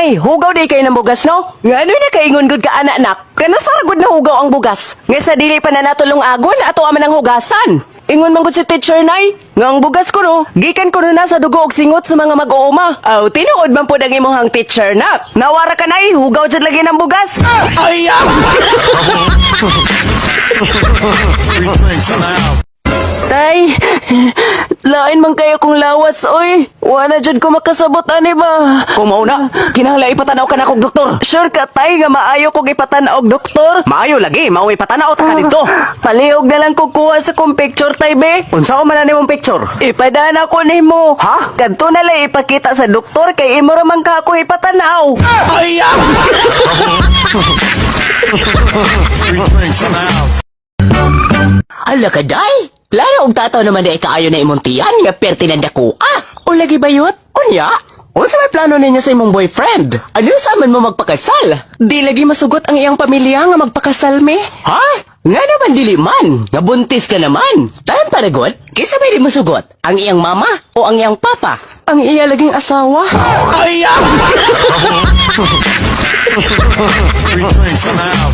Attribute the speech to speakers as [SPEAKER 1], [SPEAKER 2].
[SPEAKER 1] Nay, hugaw di kay ng bugas, no? Nga ano na kaingon gud ka anak nak? Kana sa gud na hugaw ang bugas. Nga sa dili pa na natulong agon ato man ang hugasan. Ingon man gud si Teacher Nay, nga ang bugas ko no, gikan ko na sa dugo og singot sa mga mag-uuma. Aw, tinuod man pud ang imong teacher nak. Nawara ka nay, hugaw jud lagi ng bugas.
[SPEAKER 2] Ay!
[SPEAKER 3] Three drinks in the house.
[SPEAKER 1] Tay, lain man kayo kong lawas, oy. Wala jud ko makasabot ani ba. Kung mao na, kinahanglan ipatanaw ka na kog doktor. Sure ka tay nga maayo kog ipatanaw og doktor? Maayo lagi, mao ipatanaw ta ka didto. Palihog na lang ko kuha sa kong picture tay be. Unsa man na nimong picture? Ipadana ko nimo. Ha? Kadto na lang ipakita sa doktor kay imo ra man ka ako ipatanaw.
[SPEAKER 2] Ay!
[SPEAKER 3] Three drinks in the house.
[SPEAKER 1] Ala ka, day! Klaro og tataw naman di kaayo na imong tiyan nga perti ng dako. Ah, o lagi bayot? Unya? Unsa may plano ninyo sa imong boyfriend? Ano sa man mo magpakasal? Di lagi masugot ang iyang pamilya nga magpakasal me? Ha? Nga naman dili man, nga buntis ka naman. Time para god, kinsa may di mosugot? Ang iyang mama o ang iyang papa? Ang iya laging asawa?
[SPEAKER 2] Ay!
[SPEAKER 3] Three drinks in the house.